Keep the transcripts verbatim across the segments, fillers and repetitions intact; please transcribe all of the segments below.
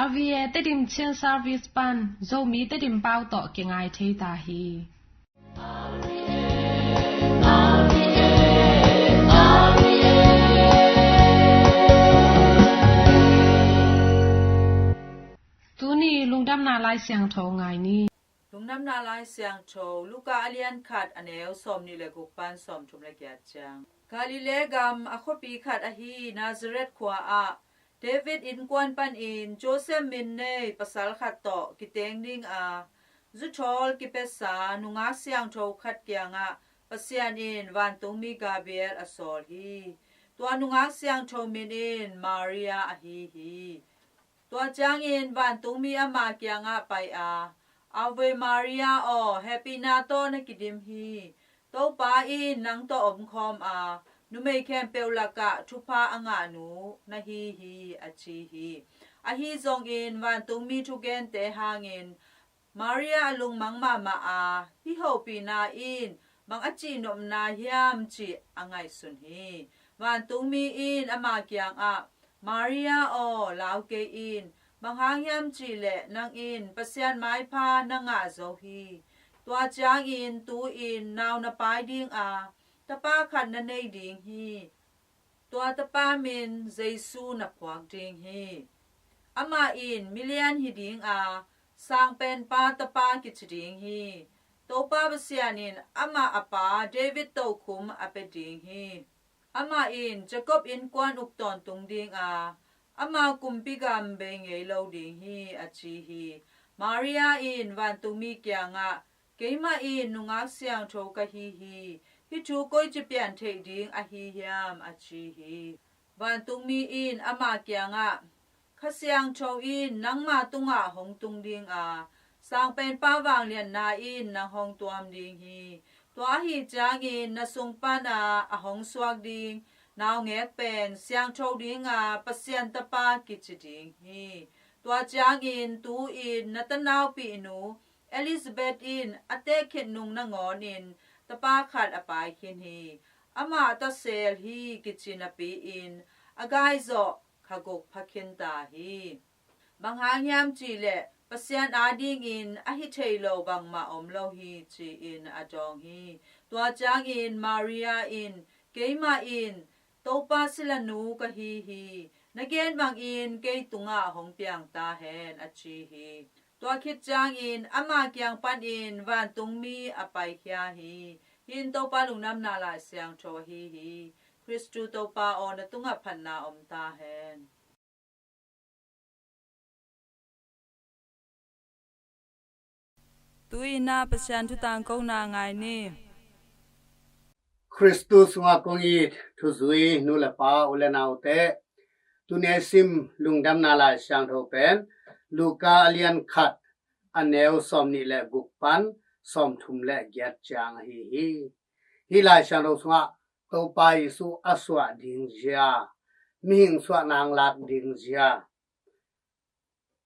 R V A Tedim Chin Service pan Zomi Tedim pau tawh kingai thei ta hi. Tuni lungdamna Lai Siangtho ngai ni. Lungdamna Lai Siangtho, Luka a lian khat, a neu sawmnih le guk pan sawmthum le giat ciang. Galilee gam a khuapi khat ahi Nazareth khua ah David innkuan panin Joseph min nei pasal khat tawh kiteng ding a, zuthawl kipiasa nungak siangtho khat kiangah Pasian in vantungmi Gabriel a sawl hi. Tua nungak siangtho min in Maria ahi hi. Tua ciangin vantungmi ama kiangah pai a, Ave Maria aw, hehpihna tawh na kidim hi. Topa in nang tawh omkhawm a, numei khempeuh lakah thupha a ngahnu na hi hi, a ci hi. Ahi zongin vantungmi thugente hangin Maria a lungmang mahmah a, hih hopihna in bang a cihnopna hiam cih a ngaihsun hi. Vantungmi in ama kiangah, Maria aw, lau kei in, bang hang hiam cihleh nang in Pasian maipha na ngah zo hi. Tua ciangin tu-in nau na pai ding a, tapa khat na nei ding hi. Tua tapa min Jesu na phuak ding hi. Amah in milian hi ding a, Sangpenpa tapa kici ding hi. Topa Pasian in amah a pa David tokhum a pia ding hi. Amah in Jacob innkuan uk tawntung ding a, ama kumpi gam bei ngei lo ding hi, a ci hi. Maria in vantungmi kiangah, keimah in nungak siangtho ka hi hi. Hih thu koici pian theih ding ahi hiam, a ci hi. Vantungmi in ama kiangah, Kha Siangtho in nangma tungah hong tung ding a, Sangpenpa vangliatna in nang hong tuam ding hi. Tua ahi ciangin na sung pana a hong suak ding naungek pen siangtho ding a, Pasian tapa kici ding hi. Tua ciangin tu-in na tanaupihnu Elizabeth in a tehkhit nung nangawnin tapa khat a pai khin hi. Amah tasel hi kici napi-in a gaizawh kha guk pha khin ta hi. Bang hang hiam cihleh Pasian adingin a hi thei lo bangmah om lo hi, ci-in a dawng hi. Tua ciangin Maria in, keimah in Topa silanu ka hi hi. Na gen bangin kei tungah hong piang ta hen, a ci hi. Tua khit ciangin ama kiang panin vantungmi a paikhia hi. Hih in Topa lungdamna Lai Siangtho ahi hi. Khristu Topa aw, na tungah phatna om ta hen. Tu-in ah Pasian thu tangkona ngai ni. Khristu sungah kong it thuzui nu le pa, u le naute, tuni a i sim lungdamna Lai Siangtho pen Luka a lian khat, a neu sawmnih le guk pan sawmthum le giat ciang ahi hi. Hih Lai Siangtho sungah Topa Jesu a suah ding zia, mihing suahna hong lak ding zia,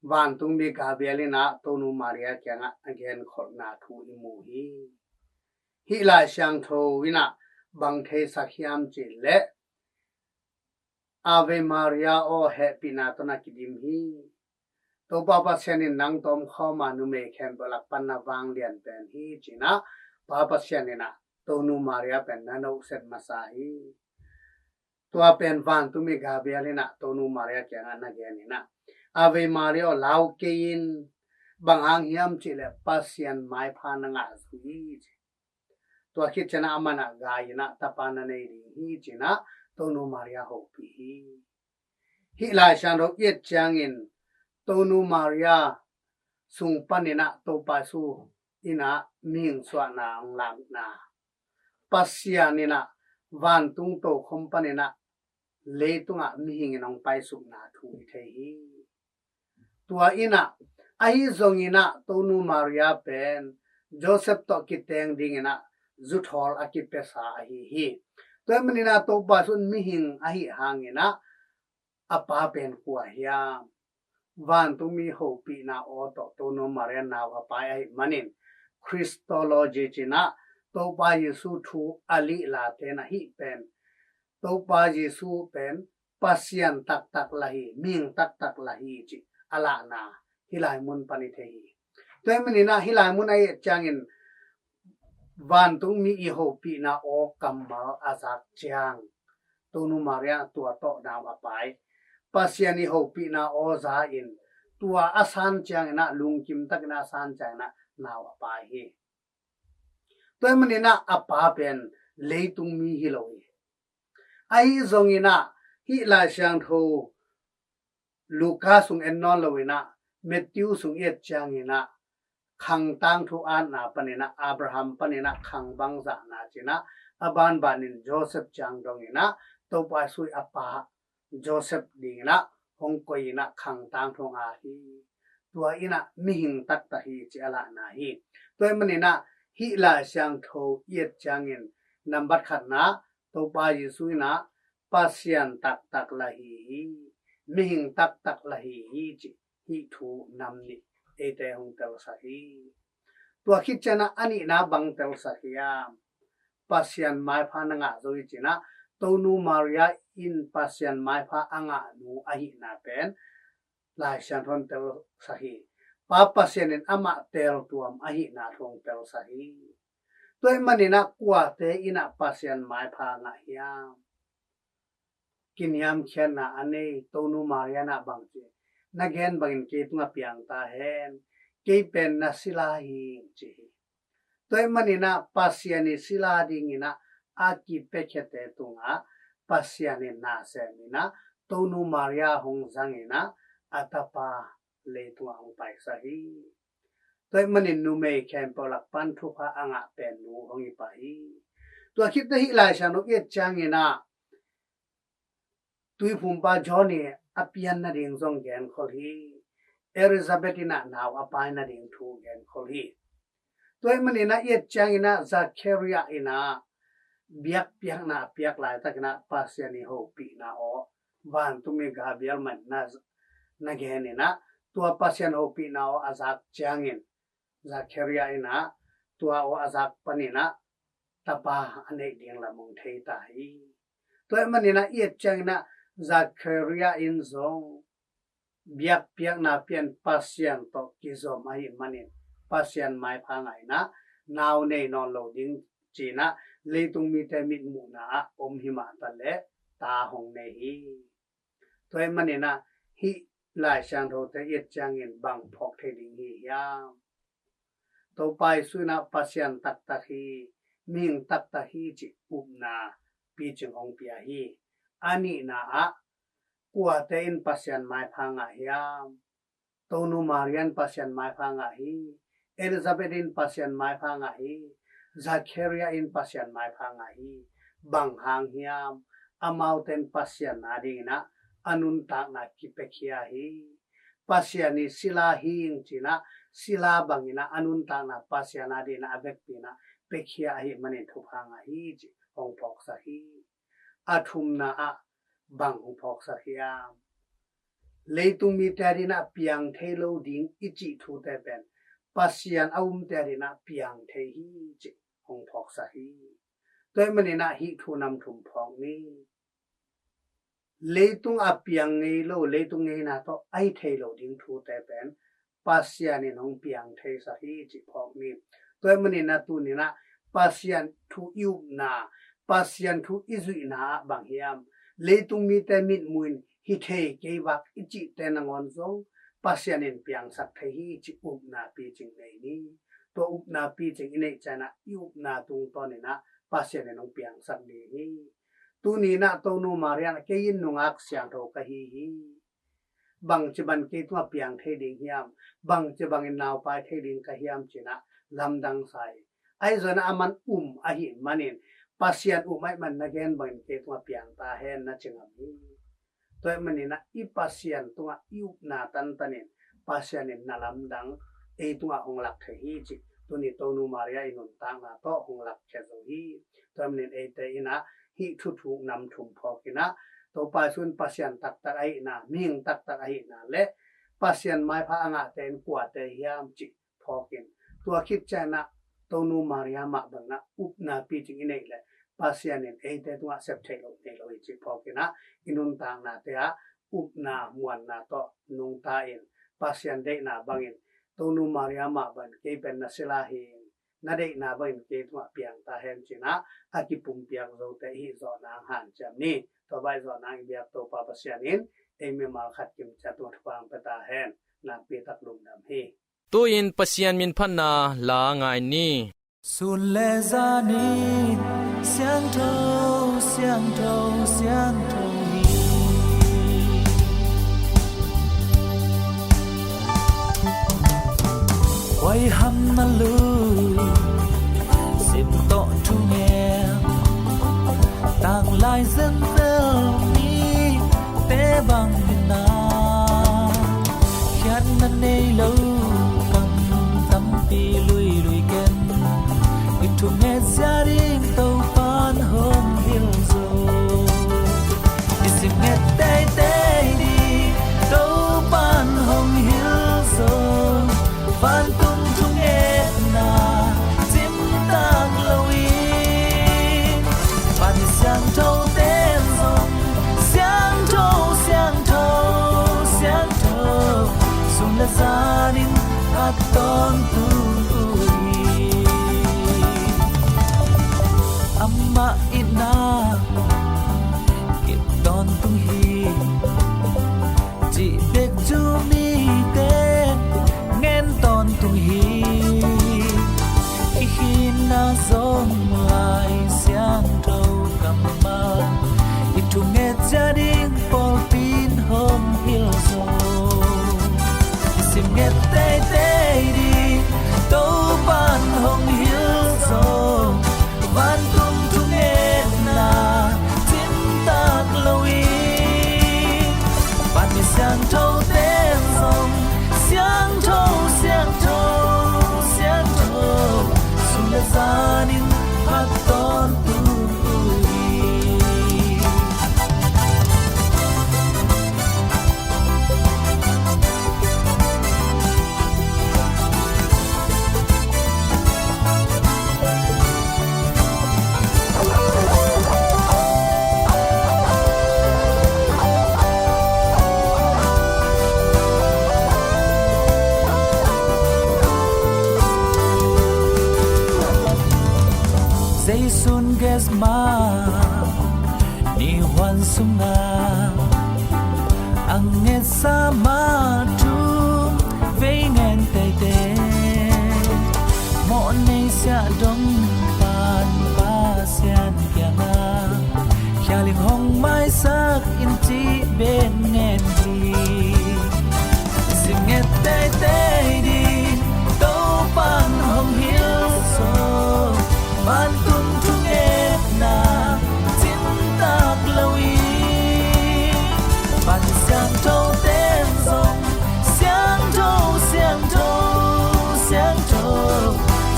vantungmi Gabriel in ah Tonu Maria kiangah a genkholhna thu i mu hi. Hih Lai Siangtho in ah bang theisak hiam cih leh, Ave Maria aw, hehpihna tawh na kidim hi. Topa Pasian in nang tawh om khawm a, numei khempeuh lak pan na vanglian pen hi, ci-in ah Pa Pasian in ah Tonu Maria pen na nohset masa hi. Tua pen vantungmi Gabriel in ah Tonu Maria kiangah na gen in ah, Ave Maria aw, lau kei in, bang hang hiam cih leh Pasian maipha na ngah zo hi, ci. Tua khit ciangin ah aman ah gai in ah tapa na nei ding hi, ci-in ah Tonu Maria hopih hi. Hih Lai Siangtho i et ciangin Tonu Maria sung panin ah Topa Jesu in ah mihing suahna hong lakna, Pasian in ah vantung tokhom panin ah leitungah mihing in hong paisukna thu i thei hi. Tua in ah, ahi zongin ah Tonu Maria pen Joseph tawh kiteng dingin ah zuthawl a kipiasa ahi hi. Tua ahih manin ah Topa Jesu in mihing ahih hangin ah a pa pen kua hiam? Vantungmi hopihna aw tawh Tonu Maria nau a pai ahih manin, Christology ci-in ah Topa Jesu thu a lihlate in ah hih pen Topa Jesu pen Pasian taktak lah hi, mihing taktak lah hi, cih a lahna hih lai mun pan i thei hi. Tua ahih manin ah hih lai mun a i et ciangin vantungmi i hopihna aw kammal a zak ciang Tonu Maria tua tawh nau a pai. Pasian i hopihna aw za in tua a san ciangin ah lungkim takin a san ciangin ah nau a pai hi. Tua ahih manin ah a pa pen leitungmi hi lo hi. Ahi zongin ah hih Lai Siangtho Luka sung en nawn lo in ah Matthew sung i et ciangin ah khang tangthu atna panin ah Abraham panin ah khang bang zahna ci-in ah a banbanin Joseph ciang dongin ah Topa Jesu a pa Joseph dingin ah hong koih in ah khang tangthu a hi. Tua in ah mihing taktak hi ci a lahna hi. Tua ahih manin ah hih Lai Siangtho i et ciangin nambat khatna Topa Jesu in ah Pasian taktak la hi hi, mihing taktak la hi hi ci hih thu nam nih eite hong telsak hi. Tua khit ciangin ah a nihna bang telsak hiam? Pasian maipha na ngah zo hi ci-in ah Tonu Maria in Pasian maipha a ngah nu ahihna pen Lai Siangtho in telsak hi. Pa Pasian in amah teltuam ahihna thu hong telsak hi. Tua ahih manin ah kuate in ah Pasian maipha ngah hiam? Kiniamkhiatna a nei Tonu Maria in ah bang ci, na gen bangin kei tungah piang ta hen, kei pen na sila hi ci hi. Tua ahih manin ah Pasian i sila dingin ah a kipiakhiate tungah Pasian in na sem in ah Tonu Maria hong zang in ah a tapa leitungah hong paisak hi. Tua ahih manin numei khempeuh lak pan thupha a ngah pen nu hong hi pah hi. Tua khit teh hih Lai Siangtho i et ciangin ah Tuiphumpa John i a pian nading zong genkhol hi. Elizabeth in ah nau a pai nading thu genkhol hi. Tua ahih manin ah i et ciangin ah Zachariah in ah biakpiakna a piak laitakin ah Pasian i hopihna aw vantungmi Gabriel mah in na, na gen in ah tua Pasian hopihna aw a zak ciangin Zachariah in ah tua aw a zak panin ah tapa a neih ding lam hong thei ta hi. Tua ahih manin ah i et ciangin ah Zachariah in zong biakpiakna pian Pasian tawh kizom ahih manin Pasian maipha ngah in ah nau nei nawn lo ding ci-in ah leitung mite mitmuhna ah om hi mah ta leh ta hong nei hi. Tua ahih manin ah hih Lai Siangthote i et ciangin bang phawk thei ding hi hiam? Topa Jesu in ah Pasian taktak hi, mihing taktak hi cih upna picing hong pia hi. A nihna ah kuate in Pasian maipha ngah hiam? Tonu Maria in Pasian maipha ngah hi. Elizabeth in Pasian maipha ngah hi. Zachariah in Pasian maipha ngah hi. Bang hang hiam? Amaute in Pasian adingin ah a nuntakna kipiakhia hi. Pasian i sila hi ing ci-in ah sila bangin ah a nuntakna Pasian adingin ah a vekpi-in ah piakhia ahih manin thupha ngah hi cih hong phawksak hi. A thumna ah bang hong phawksak hiam? Leitung mite adingin ah piang thei lo ding i cih thute pen Pasian a umte adingin ah piang thei hi cih hong phawksak hi. Tua ahih manin ah hih thu nam thum phawk ni. Leitung a piang ngei lo, leitung ngeina tawh a hi thei lo ding thute pen Pasian in hong piang theisak hi cih phawk ni. Tua ahih manin ah tuni-in ah Pasian thu i upna, Pasian thu i zuihna ah bang hiam? Leitung mite mitmuh in hi thei kei vak i cihte nangawn zong Pasian in piangsak thei hi cih upna picing nei ni. Tua upna picing i neih ciangin ah i upna tungtawnin ah Pasian in hong piangsak ding hi. Tuni-in ah Tonu Maria in ah kei in nungak siangtho ka hi hi. Bangci bangin kei tungah piang thei ding hiam? Bangci bangin naupai thei ding ka hiam ci-in ah lamdang sa hi. Ahi zongin ah aman um ahih manin Pasian um ahih man na gen bangin kei tungah piang ta hen na ci ngam hi. Tua ahih manin ah i Pasian tungah i upna tantanin Pasian in na lamdang ei tungah hong lak thei hi cih tuni Tonu Maria i nuntakna tawh hong lakkhia zo hi. Tua ahih manin eite in ah hih thuthuk nam thum phawk in ah Topa Jesu in Pasian taktak ahihna, mihing taktak ahihna le Pasian maipha a ngahte in kuate hiam cih phawk in, tua khit ciangin ah Tonu Maria mah bangin ah upna picing i neih leh Pasian in eite tungah sep theih loh nei lo hi cih phawk in ah i nuntaknate ah upna muanna tawh nungta in Pasian deihna bangin Tonu Maria mah bangin kei pen na sila hi, na deihna bangin kei tungah piang ta hen ci-in ah a kipumpiak zote i hih zawh nang hanciam ni. Tua bang i zawh nang i biak Topa Pasian in ei mimal khat kim ciat tungah thupha hong pia ta hen. Nakpi tak lungdam hi. Tu-in Pasian min phatna la ngai ni. Sun le zan in siangtho, siangtho, siangtho hi. Huaiham na lui, sim tawh thungen, tanglai zenzel mite bang in ah khiatna nei lo kam tampi luilui ken i thunget zia ding Topan hong hilh zo. I simnget teitei ding Topan hong hilh zo. Vantung thungetna cimtak lo in, van siangtho ten zong siangtho, siangtho, siangtho, sun le zan in a tawntung uh hi. Amah itna kip tawntung hi, cih bek Jew-mite ngen tawntung hi. I hihna zong Lai Siangtho kammal i thunget zia ding pawlpi in hong hilh zo. I simnget teitei ding Topan hong hilh zo. Vantung thungetna cimtak lo in, van mi siangtho ten zong siangtho, siangtho, siangtho, sun le zan in phat tawntung uh hi. Jesu'n Gethsemane huan sungah a ngetsa ma thu vei ngen teitei. Mawhnei siahdong pan Pasian kiangah, Khia Ling hong maisak in, cih bek ngen hi. Simnget teitei ding Topan hong hilh zo. Vantung thungetna cimtak lo in, van siangtho ten zong siangtho, siangtho, siangtho,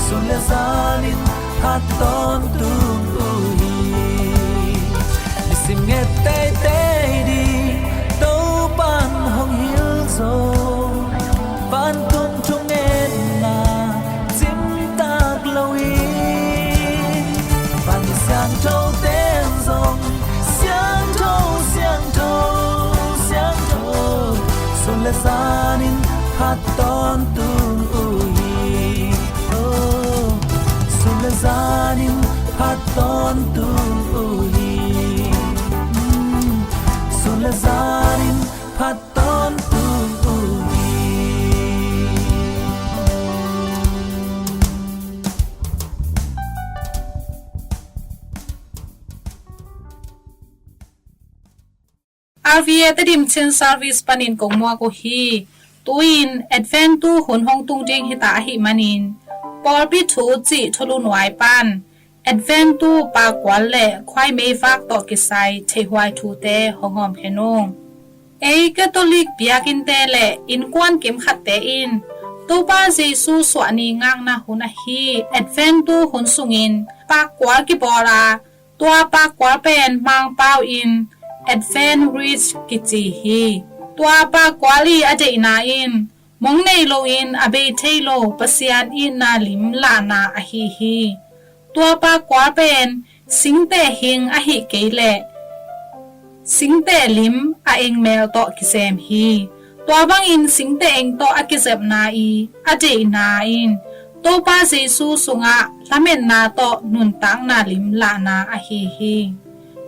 sun le zan in phat tawntung uh hi. Nisim nget teitei ding Topan hong hilh zo. Vantung thungetna cimtak lo in, van siangtho ten zong siangtho, siangtho, siangtho, sun le zan in phat tawntung uh hi. Oh, sun le zan in phat tawntung uh hi. Mm, sun le zan in phat tawntung uh hi. R V A Tedim Chin Service panin kong muak uh hi. Tu-in Advent tu hun hong tung ding hita ahih manin, Pawlpi Thu cih thulu nuai pan Advent tu pakkual le khuaimeivak tawh kisai theihhuai thute hong hawmkhia nung. Ei Catholic biakinnte le innkuan kimkhatte in Topa Jesu suahni ngakna hun ahi Advent tu hun sungin pakkual kibawl a, tua pakkual pen Mangpau in Advent Wreath kici hi. Tua pakkual i a deihna in mong nei loin a bei thei lo Pasian itna lim lahna ahi hi. Tua pakkual pen singteh hing ahih kei leh singteh lim a engmel tawh kisem hi. Tua bangin singteh eng tawh a kizepna i a deihna in Topa Jesu sungah lametna tawh nuntakna lim lahna ahi hi.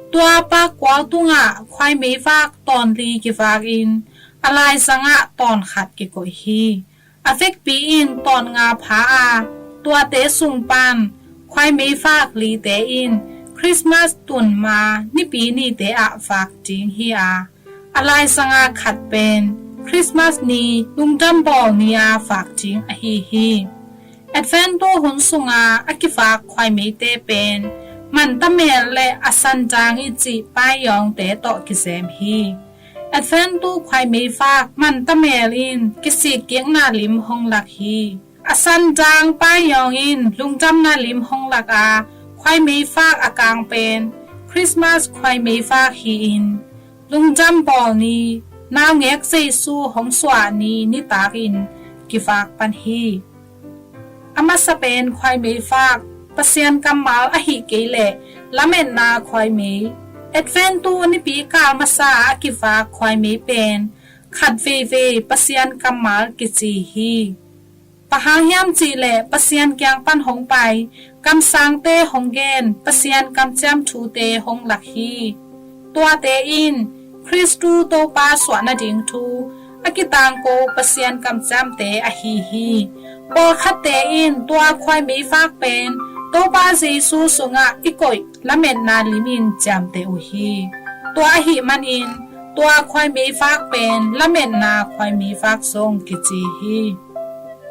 Tua pakkual tungah khuaimeivak tawnli kivakin a laizangah tawnkhat kikoih hi. A vekpi in tawnnga pha a, tuate sung pan khuaimeivak lite in Christmas tunma Nipi nite ah vak ding hi a, a laizanga khat pen Christmas ni lungdam bawl ni-a vak ding ahi hi. Adventu hun sunga a kivak khuaimeite pen mantamel le a sandang i cih paiyawngte tawh kizem hi. Adventu khuaimeivak mantamel in kisikkikna lim hong lak hi. A sandang paiyawng in lungdamna lim hong lak a, khuaimeivak a kang pen Christmas khuaimeivak hi-in lungdam bawl ni naungek Jesu hong suah ni nitakin kivak pan hi. A masa pen khuaimeivak Pasian kammal ahih kei leh lametna khuaimei. Adventu nipi kal masa a kivak khuaimei pen khat veivei Pasian kammal kici hi. Bang hang hiam cih leh Pasian kiang pan hong pai kamsangte hong gen, Pasian kamciam thute hong lak hi. Tuate in Khristu Topa suah nading thu a kitangko Pasian kamciamte ahi hi. Pawlkhatte in tua khuaimei vak pen Topa Jesu sungah i koih lametna limin ciamteh uh hi. Tua ahih manin tua khuaimei vak pen lametna khuaimei vak zong kici hi.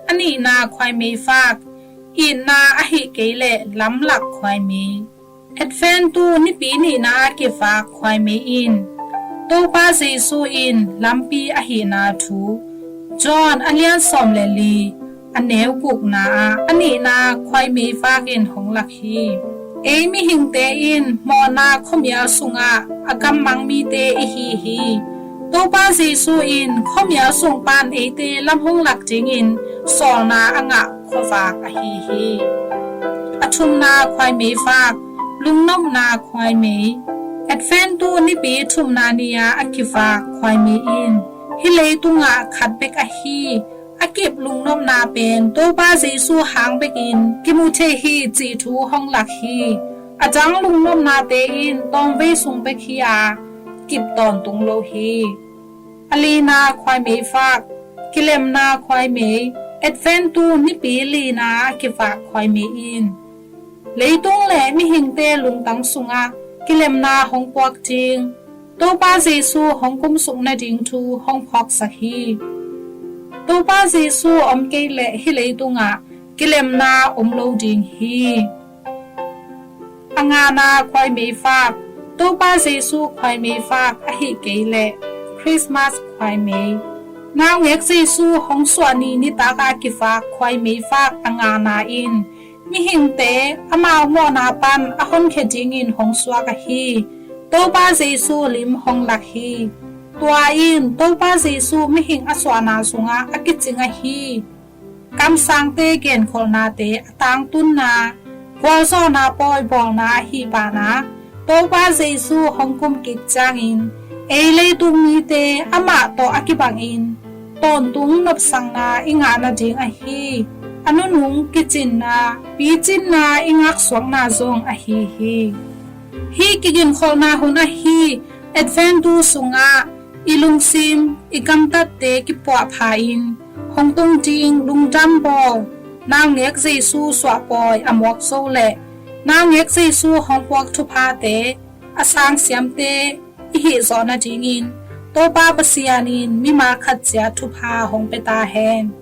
A nihna khuaimei vak, itna ahih kei leh lamlak khuaimei. Adventu nipi nihna a kivak khuaimei in Topa Jesu in lampi ahihna thu John a lian sawm le li, a neu gukna ah a nihna khuaimei vakin hong lak hi. Ei mihingte in mawhna khuamial sungah a gammang mite i hi hi. Topa Jesu in khuamial sung pan eite lam hong lak dingin sawlna a ngah khuavak ahi hi. A thumna khuaimei vak, lungnopna khuaimei. Adventu nipi thumna ni-a a kivak khuaimei in hih leitungah khat bek ahi a kip lungnopna pen Topa Jesu hang bekin kimu thei hi cih thu hong lak hi. A dang lungnopnate in tawmvei sung bek hi a kip tawntung lo hi. A lina khuaimei vak, kilemna khuaimei. Adventu nipi lina a kivak khuaimei in leitung le mihingte lungtang sungah kilemna hong puak ding, Topa Jesu hong kumsuk nading thu hong phawksak hi. Topa Jesu om kei leh hih leitungah kilemna om lo ding hi. A ngana khuaimei vak, Topa Jesu khuaimei vak ahih kei leh Christmas khuaimei. Naungek Jesu hong suah ni nitak a kivak khuaimei vak a ngana in mihingte amau mawhna pan a honkhia dingin hong suak ahi Topa Jesu lim hong lak hi. Tua in Topa Jesu mihing a suahna sungah a kicing ahi kamsangte genkholhnate a tangtunna, gualzawhna pawi bawlna ahi banah Topa Jesu hong kum kik ciangin ei leitung mite amah tawh a kibangin tawntung nopsakna i ngah nading ahi a nunung kicinna, picinna i ngaksuakna zong ahi hi. Hih kiginkholhna hun ahi Adventu sungah i lungsim, i gamtatte kipuahpha in hong tung ding lungdam bawl, naungek Jesu suahpawi a muak zo le naungek Jesu hong puak thuphate a sangsiamte i hih zawh nadingin Topa Pasian in mimal khat ciat thupha hong pia ta hen.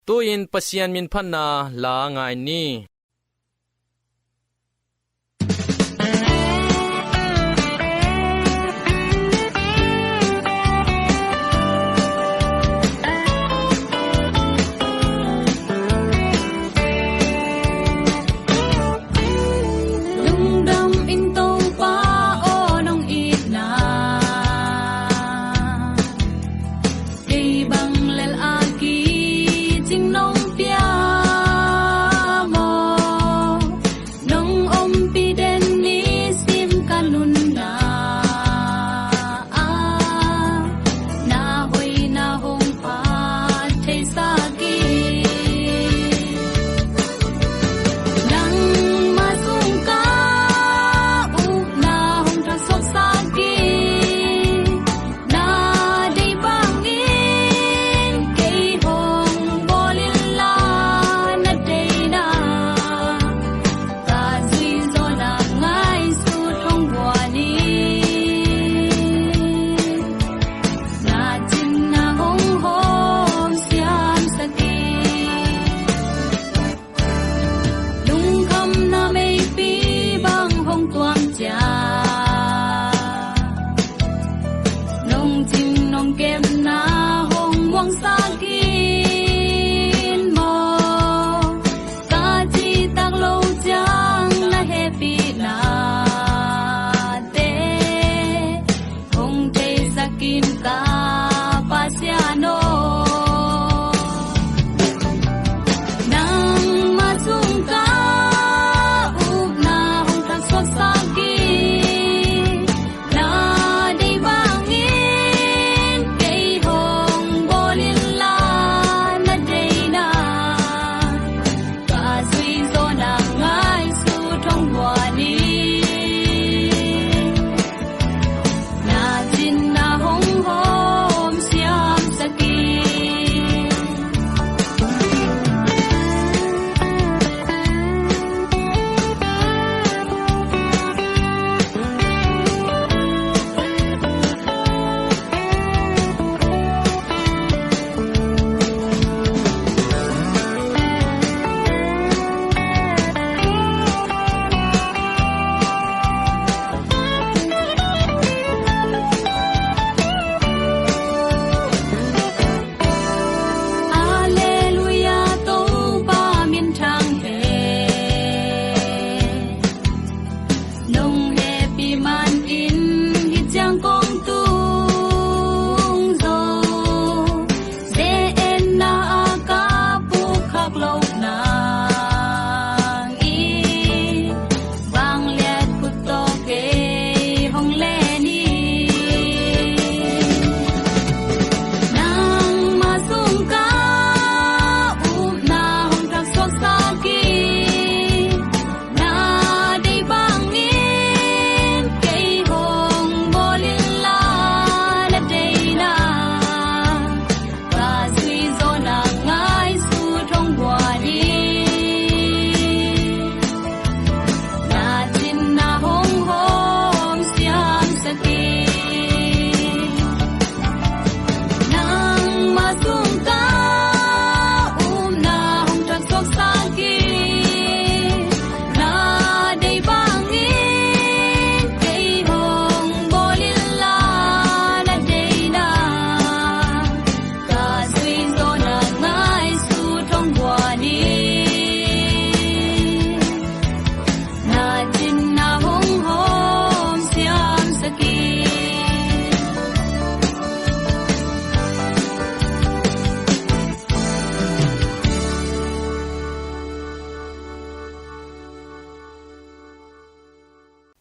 Tu-in Pasian minphatna la ngai ni. Lungdam ing Topa aw nong itna, kei bang lel a kicing nong pia. Nong hehpih manin hih ciang kong tung zo, ze-etna a ka pukkhak loh nang in, vangliat khut tawh kei hong len in. Nangmah sung ka upna hong thak suaksak in, na deih bangin kei hong bawl inla, na deihna ka zuih zawh nak ngaihsut hong guan in, na cin na hong hawm siamsak in. Nangmah sung ka upna hong thak suaksak in, na deih bangin kei hong bawl inla, na deihna ka zuih zawh nak ngaihsut hong guan in, na cin na hong hawm siamsak in.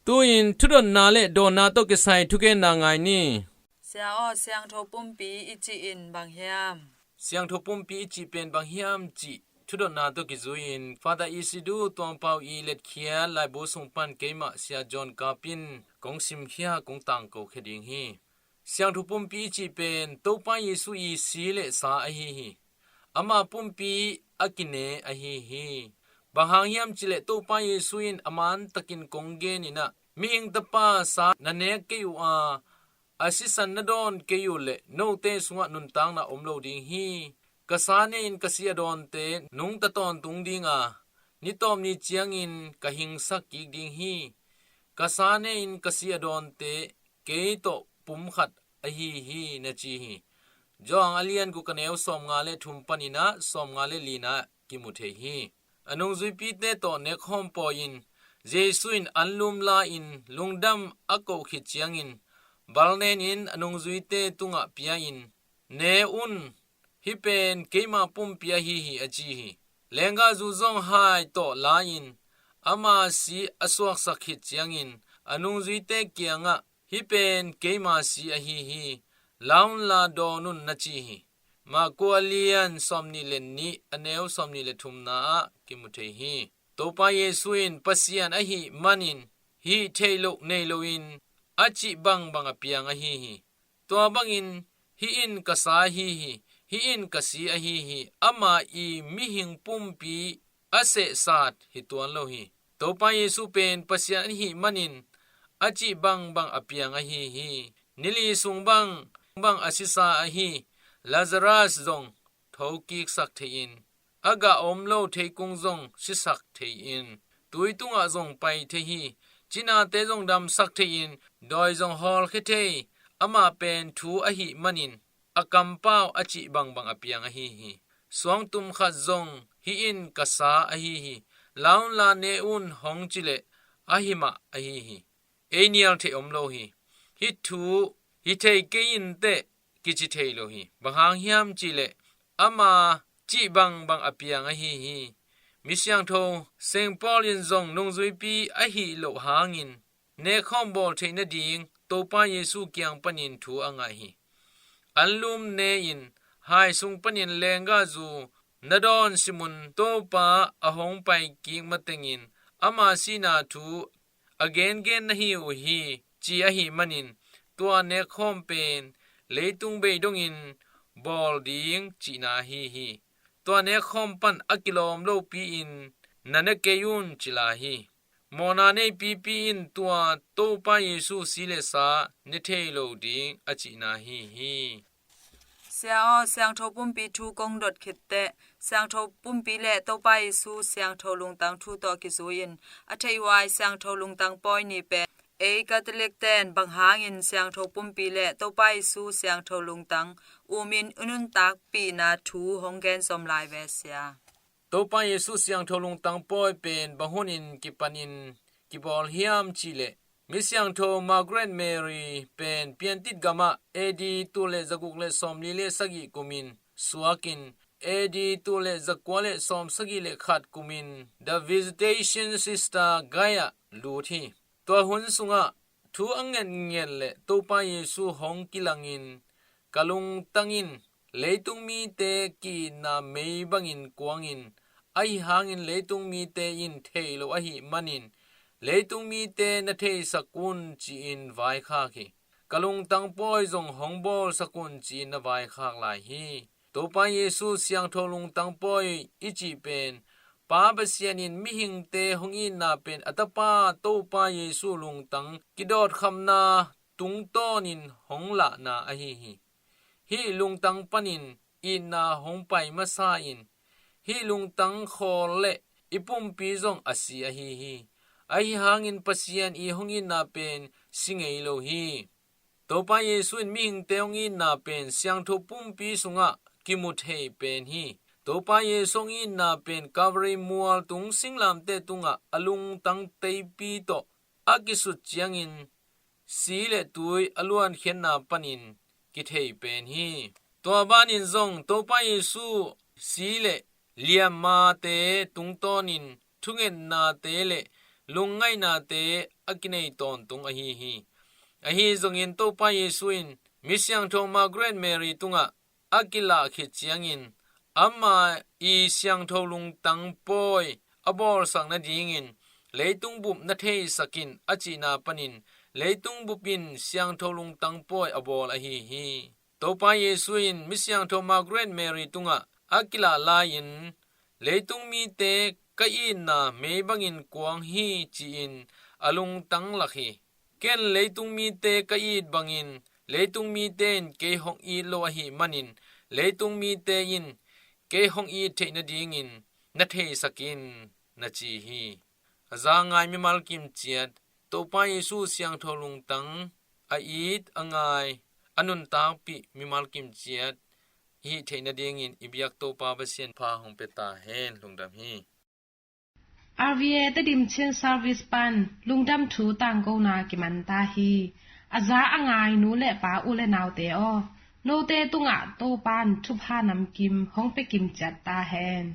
Tu-in thudotna le dawnna tawh kisai thugenna ngai ni. Sia aw, siangtho pumpi i cih in bang hiam? Siangtho pumpi i cih pen bang hiam cih thudotna tawh kizui-in Father Isidore Tuangpau i letkhiat laibu sung pan keimah Sia John Kap in kong simkhia, kong tangkokhia ding hi. Siangtho pumpi i cih pen Topa Jesu i si le sa ahi hi. Ama pumpi a kine ahi hi. Bang hang hiam cih leh Topa Jesu in a mantakin kong gen in ah, Mihing Tapa sa na nek kei uh a, a sisan na dawn kei uh leh note sungah nuntakna om lo ding hi. Ka sa ne-in ka si a dawnte nungta tawntung ding a, ni tawp ni ciangin ka hingsak kik ding hi. Ka sa ne-in ka si a dawnte kei tawh pum khat ahi hi, na ci hi. Johan a lian guk, a neu sawmnga le thum panin ah sawmnga le lina kimu thei hi. A nungzuipite tawh nekkhawm pawi-in Jesu in anlum la-in lungdam a koh khit ciangin, balnen in a nungzuite tungah pia-in, "Ne un, hih pen keima pumpi ahi hi," a ci hi. Lenggahzu zong hai tawh la-in ama si a suaksak khit ciangin a nungzuite kiangah, "Hih pen keima si ahi hi, la unla dawn un," na ci hi. Marku a lian sawmnih le nih, a neu sawmnih le thumna ah kimu thei hi. Topa Jesu in Pasian ahih manin hih theih loh nei loin a cih bangbang a piang ahi hi. Tua bangin, "Hih in ka sa ahi hi, hih in ka si ahi hi," ama i mihing pumpi a sehsat hi tuan lo hi. Topa Jesu pen Pasian ahih manin a cih bangbang a piang ahi hi. Nili sung bang, bang a sisa ahi Lazarus zong thokiksak thei-in, a gah om lo theikung zong sisak thei-in, tui tungah zong pai thei hi. Cinate zong damsak thei-in, dawi zong hawlkhia thei, amah pen thu ahih manin a kampau a cih bangbang a piang ahi hi. Suangtum khat zong, "Hih in ka sa ahi hi, la unla ne un," hong ci leh a hi mah ahi hi. Ei nial theih om lo hi. Hih thu hi thei kei in teh kici thei lo hi. Bang hang hiam cih leh ama cih bangbang a piang ahi hi. Mi siangtho Saint Paul in zong nungzuipi ahih loh hangin nekkhawm bawl theih nading Topa Jesu kiang panin thu a ngai hi. Anlum ne-in hai sung panin lenggahzu na dawn simun Topa a hong pai kik matengin ama sihna thu a gengen na hi uh hi, ci ahih manin tua nekkhawm pen leitung bei dongin bawl ding cihna ahi hi. Tua nekkhawm pan a kilawm lopi-in na ne kei un ci lai hi. Mawhna neipipi in tua Topa Jesu si le sa ne thei lo ding a cihna ahi hi. Sia aw, siangtho pumpi thu kong dot khit teh, siangtho pumpi le Topa Jesu siangtho lungtang thu tawh kizui-in a theihhuai siangtho lungtang pawi ni pen ei Catholic ten bang hangin siangtho pumpi le Topa Jesu siangtho lungtang umin i nuntakpihna thu hong gen zom lai ve sia. Topa Jesu siangtho lungtang pawi pen bang hunin kipanin i bawl hiam cih leh, Misiangtho Margaret Mary pen piantit gamah A D tul le zaguk le sawmli le sagih kumin suakin, A D tul le zakua le sawmsagih le khat kumin The Visitation Sister gai-ah lut hi. Tua hun sungah thu a ngetnget le Topa Jesu hong kilangin, ka lungtang in leitung mite ki-itna mei bangin kuangin, ahi hangin leitung mite in thei lo ahih manin, leitung mite na theisak un ci-in vaikhak hi. Ka lungtang pawi zong hong bawlsak un ci-in na vaikhak lai hi. Topa Jesu siangtho lungtang pawi i cih pen, Pa Pasian in mihingte hong itna pen a Tapa Topa Jesu lungtang kidawtkhamna tungtawnin hong lahna ahi hi. Hih lungtang panin itna hong pai masa in, hih lungtang khawl le i pumpi zong a si ahi hi. Ahi hangin Pasian i hong itna pen si ngei lo hi. Topa Jesu in mihingte hong itna pen siangtho pumpi sungah kimu thei pen hi. Topa Jesu hong itna pen Calvary mual tung singlamteh tungah a lungtang teipi tawh a kisut ciangin si le tui a luankhiatna panin kithei pen hi. Tua banin zong Topa Jesu si le liammate tungtawnin thungetnate le lungngainate a kinei tawntung ahi hi. Ahi zongin Topa Jesu in misiangtho Margaret Mary tungah a kilah khit ciangin, ama i siangtho lungtang pawi a bawlsak nadingin leitung bup na theisak in a cihna panin, leitung bup in siangtho lungtang pawi a bawl ahi hi. Topa Jesu in misiangtho Margaret Mary tungah a kilah lai-in, leitung mite ka itna mei bangin kuang hi ci-in a lungtang lak hi. Ken leitung mite ka it bangin leitung mite in kei hong it lo ahih manin, leitung mite in kei hong it theih nadingin na theisak in, na ci hi. A za a ngai mimal kimciat, Topa Jesu siangtho lungtang a it, a ngai, a nuntakpih mimal kimciat i hih theih nadingin i biak Topa Pasian pha hong pia ta hen. Lungdam hi. R V A Tedim Chin Service pan lungdam thu tangkona kiman ta hi. A za a ngai nu le pa, u le naute aw, note tungah Topa'n thupha namkim hong pia kimciat ta hen.